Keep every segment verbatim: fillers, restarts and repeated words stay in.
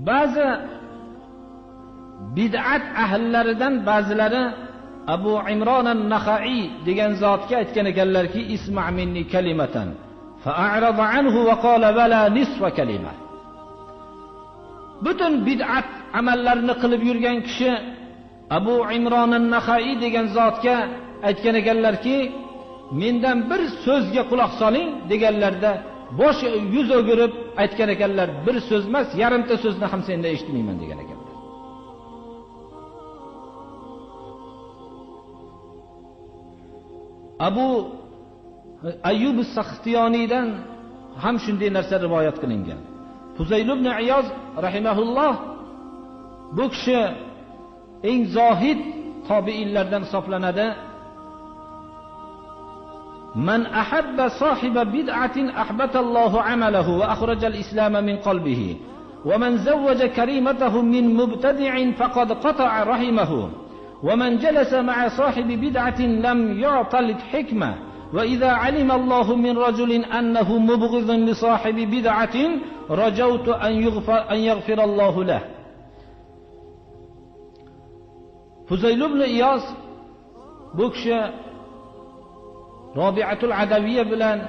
بەزى بىدئەت ئەھلىلىرىدىن بەزىلىرى ئەبۇ ئىمران ئەن-نەخەئى دېگەن زاتقا ئېيتقان ئىكەنلەركى، «ئىسمەئ مىننى كەلىمەتەن فەئەرەزە ئەنھۇ ۋە قالە ۋە لا نىسفە كەلىمە.» پۈتۈن بىدئەت ئەمەللەرنى قىلىپ يۈرگەن كىشى ئەبۇ ئىمران ئەن-نەخەئى دېگەن زاتقا ئېيتقان ئىكەنلەركى، «مەندىن بىر سۆزگە قۇلاق سالىڭ» دېگەنلەردە، باش يۈز ئۆگۈرۈپ ئېيتقان ئىكەنلەر، «بىر سۆز ئەمەس، يېرىمتا سۆزنى ھەم سەندىن ئېشىتمەيمەن» دېگەن ئىكەنلەر. ئەبۇ ئەييۇب سەختىيانىدىن ھەم شۇنداق نەرسە رىۋايەت قىلىنغان. پۇزەيل ئىبن ئىياز رەھىمەھۇللاھ، بۇ كىشى ئەڭ زاھىد تابىئىنلاردىن ھېسابلىنىدۇ. «من أحب صاحب بدعة أحبط الله عمله وأخرج الإسلام من قلبه، ومن زوج كريمته من مبتدع فقد قطع رحمه، ومن جلس مع صاحب بدعة لم يعط الحكمة، وإذا علم الله من رجل أنه مبغض لصاحب بدعة رجوت أن يغفر، أن يغفر الله له.» پۇزەيل ئىبن ئىياز، بۇ كىشى رابىئەتۇل ئەدەۋىيە بىلەن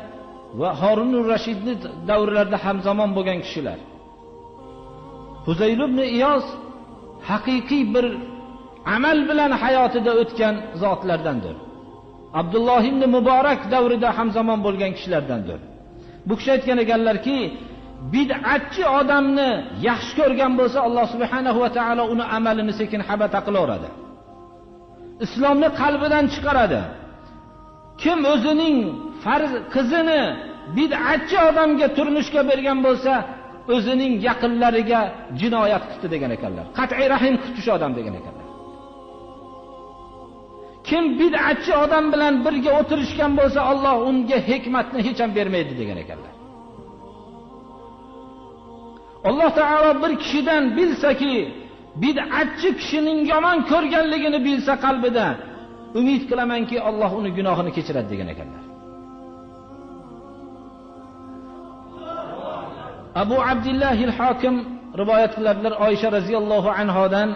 ۋە ھارۇنۇر رەشىدنى دەۋرلىرىدە ھەمزامان بولغان كىشىلەر. پۇزەيل ئىبن ئىياز ھەقىقىي بىر ئەمەل بىلەن ھاياتىدا ئۆتكەن زاتلارداندۇر. ئابدۇللاھ ئىبن مۇبارەك دەۋرىدە ھەمزامان بولغان كىشىلەردەندۇر. بۇ كىشى ئېيتقان ئىكەنلەركى، بىدئەتچى ئادەمنى ياخشى كۆرگەن بولسا، ئاللاھ سۇبھانەھۇ ۋە تائالا ئۇنىڭ ئەمەلىنى سېكىن خەبەر تاقىلاۋېرىدۇ. ئىسلامنى قەلبىدىن چىقىرىدۇ. كىم ئۆزىنىڭ پەرز قىزىنى بىدئەتچى ئادەمگە تۇرمۇشقا بەرگەن بولسا، ئۆزىنىڭ يېقىنلىرىغا جىنايەت قىپتۇ دېگەن ئىكەنلەر. قەتئىي رەھىم قىپتۇ شۇ ئادەم دېگەن ئىكەنلەر. كىم بىدئەتچى ئادەم بىلەن بىرگە ئولتۇرۇشقان بولسا، ئاللاھ ئۇنىڭغا ھېكمەتنى ھېچ ھەم بەرمەيدۇ دېگەن ئىكەنلەر. ئاللاھ تائالا بىر كىشىدىن بىلسەكى، بىدئەتچى كىشىنىڭ يامان كۆرگەنلىكىنى بىلسە قەلبىدە، ئۈمىد قىلىمەنكى، ئاللاھ ئۇنىڭ گۇناھىنى كەچۈرەر دېگەن ئىكەنلەر. ئەبۇ ئابدىللاھىل ھاكىم رىۋايەت قىلىدىلەر ئائىشە رەزىياللاھۇ ئەنھادىن.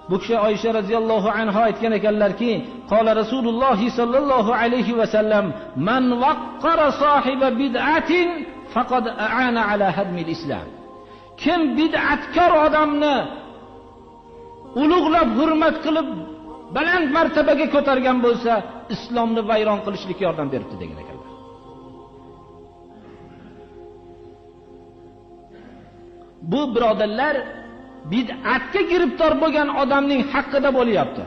بۇ كىشى ئائىشە رەزىياللاھۇ ئەنھا ئېيتقان ئىكەنلەركى، قال رسول الله صلى الله عليه وسلم، من وقر صاحب بدعة فقد أعان على هدم الإسلام. كىم بىدئەتكار ئادەمنى ئۇلۇغلاپ، ھۆرمەت قىلىپ، بەلەند مەرتەبىگە كۆتەرگەن بولسا، ئىسلامنى ۋەيران قىلىشلىككە ياردەم بېرىپتۇ دېگەن ئىكەنلەر. بۇ، بۇرادەرلەر، بىدئەتكە گىرىپتار بولغان ئادەمنىڭ ھەققىدە بولۇۋاتىدۇ.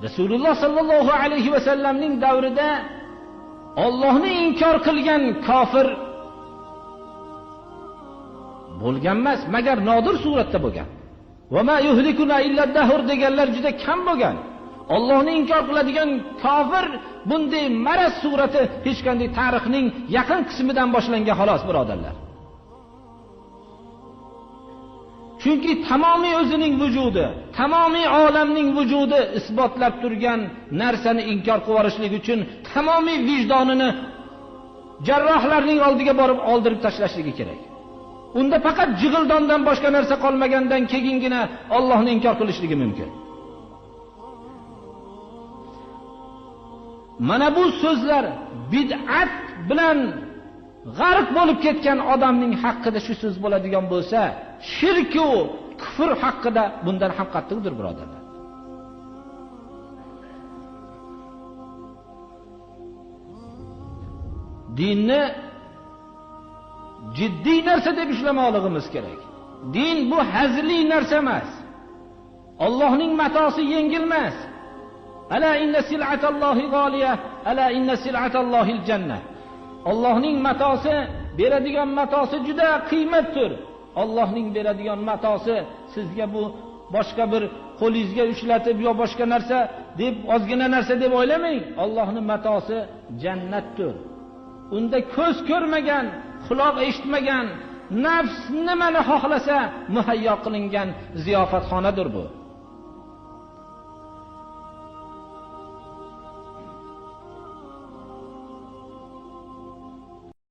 رەسۇلۇللاھ ساللاللاھۇ ئەلەيھى ۋەسەللەمنىڭ دەۋرىدە ئاللاھنى ئىنكار قىلغان كافىر بولغان ئەمەس، مەگەر نادىر سۈرەتتە بولغان. «وما يهلكنا إلا الدهر» دېگەنلەر جۈدە كەم بولغان. ئاللاھنى ئىنكار قىلىدىغان كافىر بۇنداق مەرەز سۈرەتى ھېچقانداق تارىخنىڭ يېقىن قىسمىدىن باشلانغان، خالاس، بۇرادەرلەر. چۈنكى تامامىي ئۆزىنىڭ ۋۇجۇدى، تامامىي ئالەمنىڭ ۋۇجۇدى ئىسپاتلاپ تۇرغان نەرسىنى ئىنكار قىلىۋېتىشلىك ئۈچۈن تامامىي ۋىجدانىنى جەرراھلارنىڭ ئالدىغا بېرىپ ئالدۇرۇپ تاشلاشلىقى كېرەك. ئۇندا پەقەت جىغىلداندىن باشقا نەرسە قالمىغاندىن كېيىنگىلا ئاللاھنى ئىنكار قىلىشلىقى مۇمكىن. مانا بۇ سۆزلەر بىدئەت بىلەن غەرق بولۇپ كەتكەن ئادەمنىڭ ھەققىدە شۇ سۆز بولىدىغان بولسا، شىركۇ كۇفر ھەققىدە بۇندىن ھەم قاتتىقتۇر، بۇرادەرلەر. دىننى جىددىي نەرسە دەپ ئىشلىمەكلىكىمىز كېرەك. دىن بۇ ھەزىلىي نەرسە ئەمەس. ئاللاھنىڭ ماتاسى يەڭگىلمەس. «ألا إن سلعة الله غالية، ألا إن سلعة الله الجنة». ئاللاھنىڭ ماتاسى، بېرىدىغان ماتاسى جۈدە قىممەتتۇر. ئاللاھنىڭ بېرىدىغان ماتاسى سىزگە بۇ باشقا بىر قولىڭىزغا ئۇشلىتىپ يا باشقا نەرسە دەپ، ئازغىنە نەرسە دەپ ئويلىماڭ. ئاللاھنىڭ ماتاسى جەننەتتۇر. ئۇندا كۆز كۆرمىگەن، قۇلاق ئېشىتمىگەن، نەپس نېمىنى خالىسا مۇھەييا قىلىنغان زىياپەتخانىدۇر بۇ.